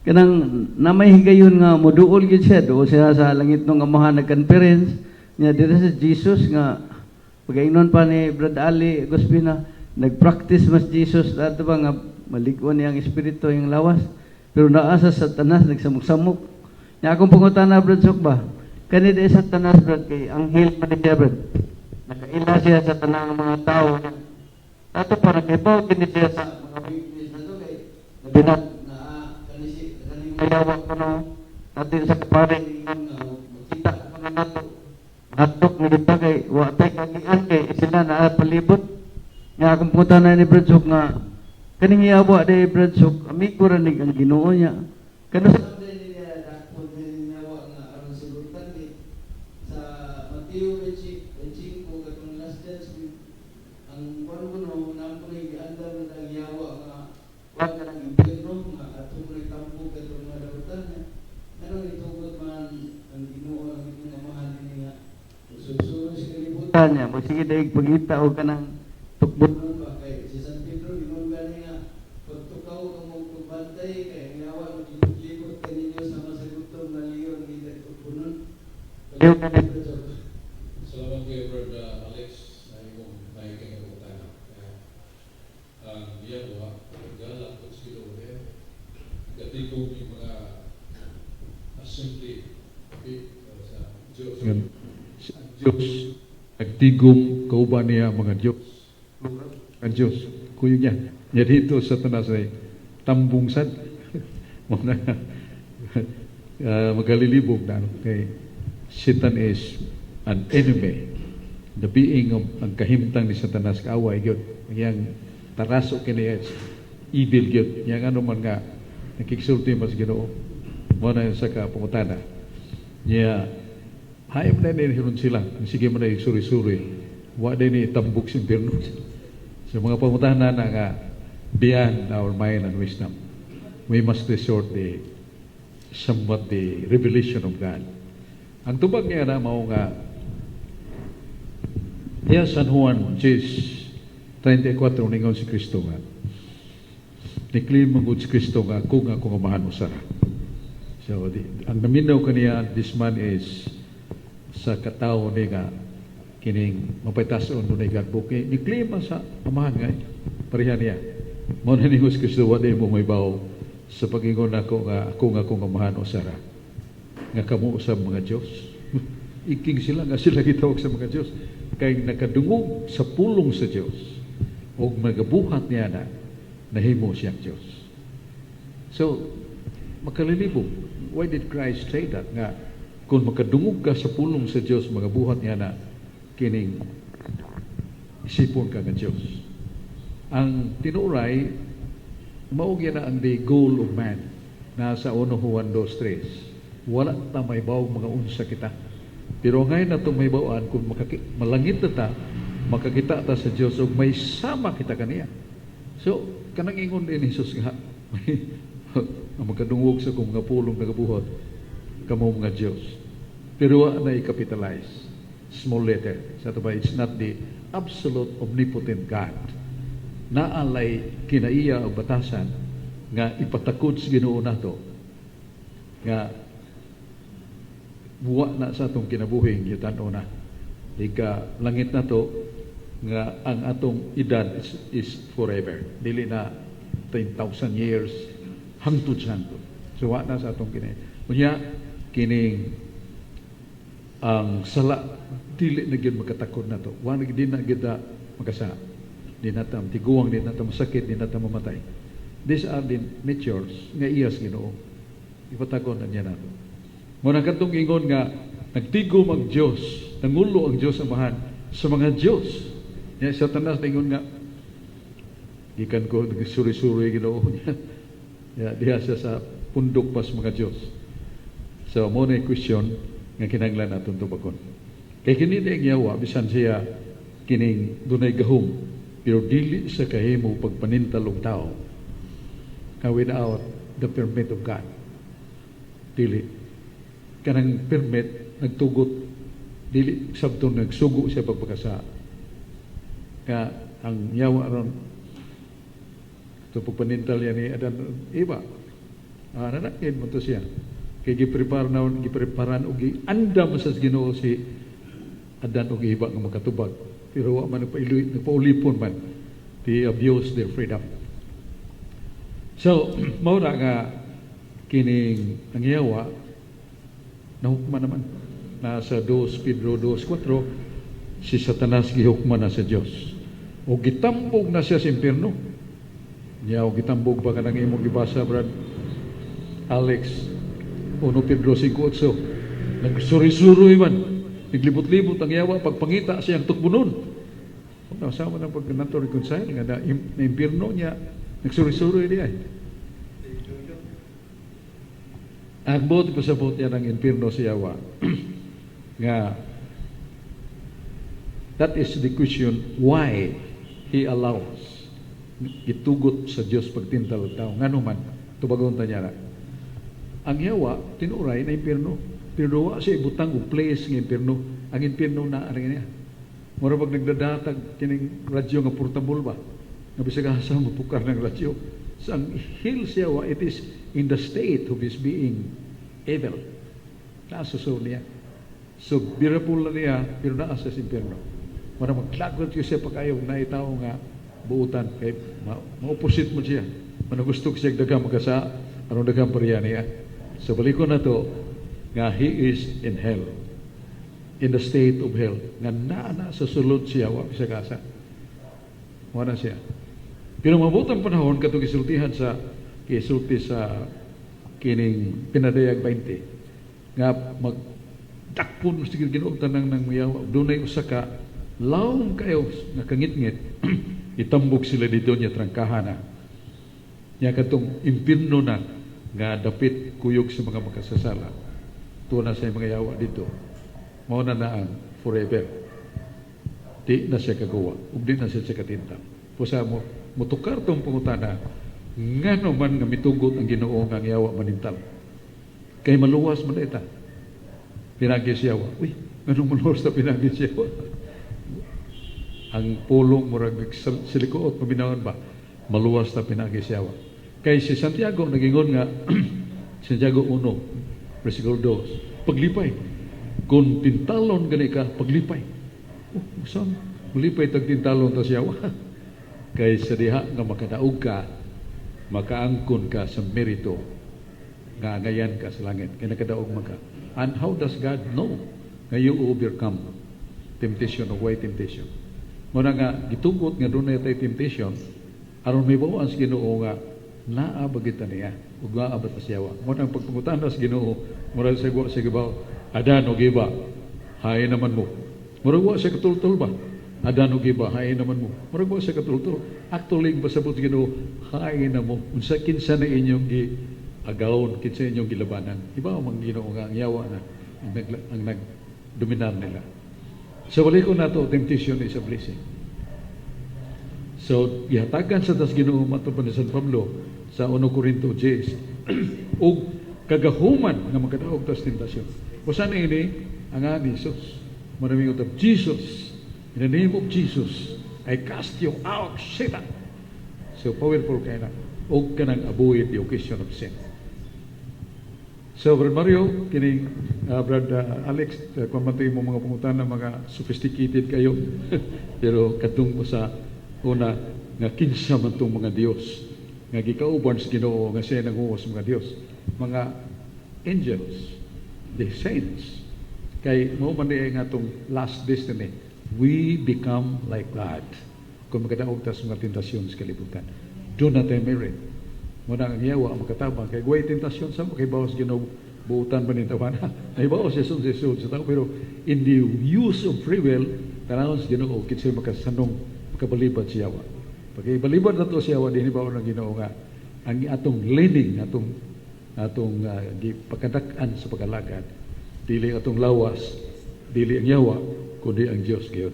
kanang namay higayon nga moduol gyud siya, duol siya sa langit nung amahan, nag-conference nya diri sa Jesus nga pagaingnon pa ni Brad Ali Guspina, nagpractice mas Jesus ato ba nga malig-on niyang espiritu yung lawas, pero naa sa Satanas nagsamok-samok. Nya akong pangutana, Brad Sok, ba kani di sa Satanas, Brad, kay anghel man ni siya, Brad, nakaila siya sa tanang mga tao ato para kay ba kini siya sa mga weakness nato kay binat na kani si kaning mayawak kuno natin sa kapare kita kuno nato hadlok ni kita kay wa tay kagian kay sila na palibot. Nga akong pangutana ni Brad Sok nga kaning yawa di, Brad Sok, amigo ra ni ang Ginoo niya kano sa sa Mateo 25 katong last judgment, ang kuan ko no nang ko giandam na ang yawa nga kuan ka ng impyerno nga ato ko tampo katong mga dautan niya nganong itugot man ang Ginoo ang inyong amahan ini nga susuroy sa kalibutan niya mo sige daig pagita og kanang tukbot ba kay si San Pedro ingon gani nga pagtukaw ka mo pagbantay kay ang yawa maglibot kaninyo sama sa gutom nga leon. yawa, gala ko sila ulit. Gatigong yung mga assembly, okay, sa Diyos. Ang Diyos, nagtigom kauban niya mga Diyos. Ang Diyos, kuyog niya. Niya dito sa tanas ay tambong sad. Mga magalilibog na, ano, kay Satan is an enemy. The being of ang kahimtang ni Satanas, kaaway gyud. Ang iyang taraso kini is evil gyud. Yang ano man nga nakiksulti mas Ginoo. Mo na sa ka pangutana. Niya hayop na ni hiron sila. Sige mo na suri-suri. Wa din ni tambok sa impierno. Sa mga pangutana na nga beyond our mind and wisdom. We must resort the somewhat the revelation of God. Ang tubag niya na mao nga diya San Juan 10:34, ningon si Kristo nga ni-claim man gud si Kristo nga kung akong Amahan usa ra. So ang naminaw kaniya, this man is sa katawo ni nga kining mapaytason dunay God book. Ni-claim man sa Amahan nga pareha niya. Mao na ningon si Kristo, "Wa mo may bawo sa pag-ingon nako nga ako nga akong Amahan usa ra, nga kamo usab mga Dios." Iking sila nga sila gitawag sa mga Dios kay nakadungog sa pulong sa Dios ug magabuhat niya na nahimo siyang Dios. So makalilibog. Why did Christ say that? Nga kung makadungog ka sa pulong sa Dios, magabuhat niya na kining isipon ka nga Dios. Ang tinuray mao gyud na ang the goal of man nasa 1 Juan 2:3. Wala ta may bawog mga unsa kita. Pero ngayon na itong may bawaan, kung malangit na ta, makakita ta sa Diyos ug may sama kita kaniya. So, kanang ingon din ni Jesus nga, ang makadungog sa kong mga pulong nagabuhat, kamo mga Diyos. Pero wa na i-capitalize. Small letter. Sa ito ba, it's not the absolute omnipotent God. Naalay kinaiya o batasan nga ipatakod sa Ginoo nato nga buwa na sa atong kinabuhi yutan na ika langit na to nga ang atong edad is forever, dili na 10,000 years, hangtod sa hangtod. So wa na sa atong kini, unya kining ang sala dili na gyud makatakod na to. Wa na gyud na gyud makasala, di na ta tiguang, di na ta masakit, di na ta mamatay. These are the natures nga iyas Ginoo, ipatakon na niya nato. Mo na katong ingon nga nagtigom ang Dios, nangulo ang Dios Amahan sa mga Dios. Nya Satanas ningon nga gikan ko nagsuri-suri Ginoo niya. Ya, diha siya sa pundok pas mga Dios. So mo na question nga kinahanglan naton tubagon. Kay kini di ang yawa, bisan siya kining dunay gahom, pero dili sa kahimo pagpanintal og tao nga without the permit of God. Dili kanang permit nagtugot, dili sabton nagsugo siya pagpakasa nga ang yawa ron ito pagpanintal yan ni Adan iba, nanakit mo to siya kay giprepare na, gipreparan og giandam sa Ginoo si Adan og Iba nga makatubag, pero wa man nagpailuy, nagpaulipon man. They abuse their freedom. So mao na nga kining ang yawa nahukman naman. Nasa 2 Pedro 2:4, si Satanas gihukman na sa Dios o gitambog na siya sa impierno niya. O gitambog ba kanang imong gibasa, Brad Alex, 1 Pedro 5:8, nagsuri-suroy man, naglibot-libot ang yawa pagpangita siyang tukbunon. Sama ng pag nato reconcile nga na impierno niya, nagsuri-suroy diya. Ang buot pasabot niya ng impierno si yawa nga that is the question why he allows, gitugot sa Dios pagtintal og tao. Ngano man tubagon ta niya na ang yawa tinuray na impierno, pero wa siya ibutang og place nga impierno. Ang impierno na ari niya, mura pag nagdadatag kining radyo nga portable ba, nga bisag asa mapukar ng radyo. So ang hell siya wa, it is in the state of his being evil. Nasa soul niya. So beautiful na niya, pero naa sa impierno. Mura maglagot yun siya pag-ayaw na tao nga Buutan kay ma-opposite mo siya. Manugusto siya daghang magasa aron daghang pariya niya. So balikon na to nga he is in hell. In the state of hell. Nga naa na sa sulod siya, wa siya kasa. Wala siya. Pero mabot ang panahon katong gisultihan sa gisulti sa kining Pinadayag 20 nga magdakpon mo sige Ginoo tanang nang muyawa, dunay usa ka lawom kayo nga kangitngit, itambok sila dito niya, trangkahan na niya katong impirno na nga dapit kuyog sa mga makasasala. Tuwa na sa mga yawa dito, mao na na ang forever, di na siya kagawa ug di na siya katinta. Pusa mo mutukar tong pangutana, ngano man nga mitugot ang Ginoo nga ang yawa manintal kay maluwas man ita pinagi siya? Uy, nganong maluwas na pinagi siya? Ang pulong murag silikuot paminawon ba, maluwas na pinagi siya kay si Santiago nagingon nga Santiago 1 versikulo 2, paglipay kung tintalon gani ka, paglipay. Oh, saan malipay tag tintalon ta siya? Kay sa diha nga makadaog ka, makaangkon ka sa merito nga angayan ka sa langit kay nakadaog man ka. And how does God know nga you overcome temptation o way temptation? Mo na nga gitugot nga dunay tay temptation aron may bawaan sa Ginoo nga naa ba kita niya ug naa ba ta siya. Mo na ang pagpangutana sa Ginoo, murag sa wa siya gibaw, Adan ug Eva, hain naman mo. Murag wa siya katultol ba? Adan ug Eva, hain naman mo. Murag wa siya katultol. Actually, pasabot sa Ginoo, hain na mo. Unsa, kinsa na inyong gi agawon, kinsa inyong gilabanan? Iba ang Ginoo nga ang yawa na ang nagdominar nila. So balik ko na to, temptation is a blessing. So, gihatagan sa tas Ginoo matod pa ni San Pablo sa 1 Corinto 10 og kagahuman nga makadaog tas tentasyon. Usa na ini ang ni Jesus. Manaming utab Jesus, in the name of Jesus, I cast you out, Satan. So powerful kay na og kanang avoid the occasion of sin. So, Brad Mario, kining Brad Alex, kung man mo mga pangutana, mga sophisticated kayo. Pero katong mo sa una, nga kinsa man tong mga Dios nga gikauban sa Ginoo nga siya nanguwas mga Dios, mga angels, the saints. Kay mao man di nga atong last destiny, we become like God kung makadaog ta sa mga tentasyon sa kalibutan. Do not merit mo na ang yawa ang makatabang kay way tentasyon sa kay bawas Ginoo, buutan pa ni tawana ay bawas siya sa tao. Pero in the use of free will, tanawon sa Ginoo kinsay makasanong makabalibad siya yawa. Pagka-balibad na to siya, di ba ng Ginoo nga ang atong leaning, atong atong gipakadak-an sa pag-alagad, dili atong lawas, dili ang yawa, kundi ang Dios gyud.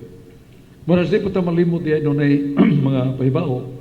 Maras di pa ta malimot diya dunay mga pahibao.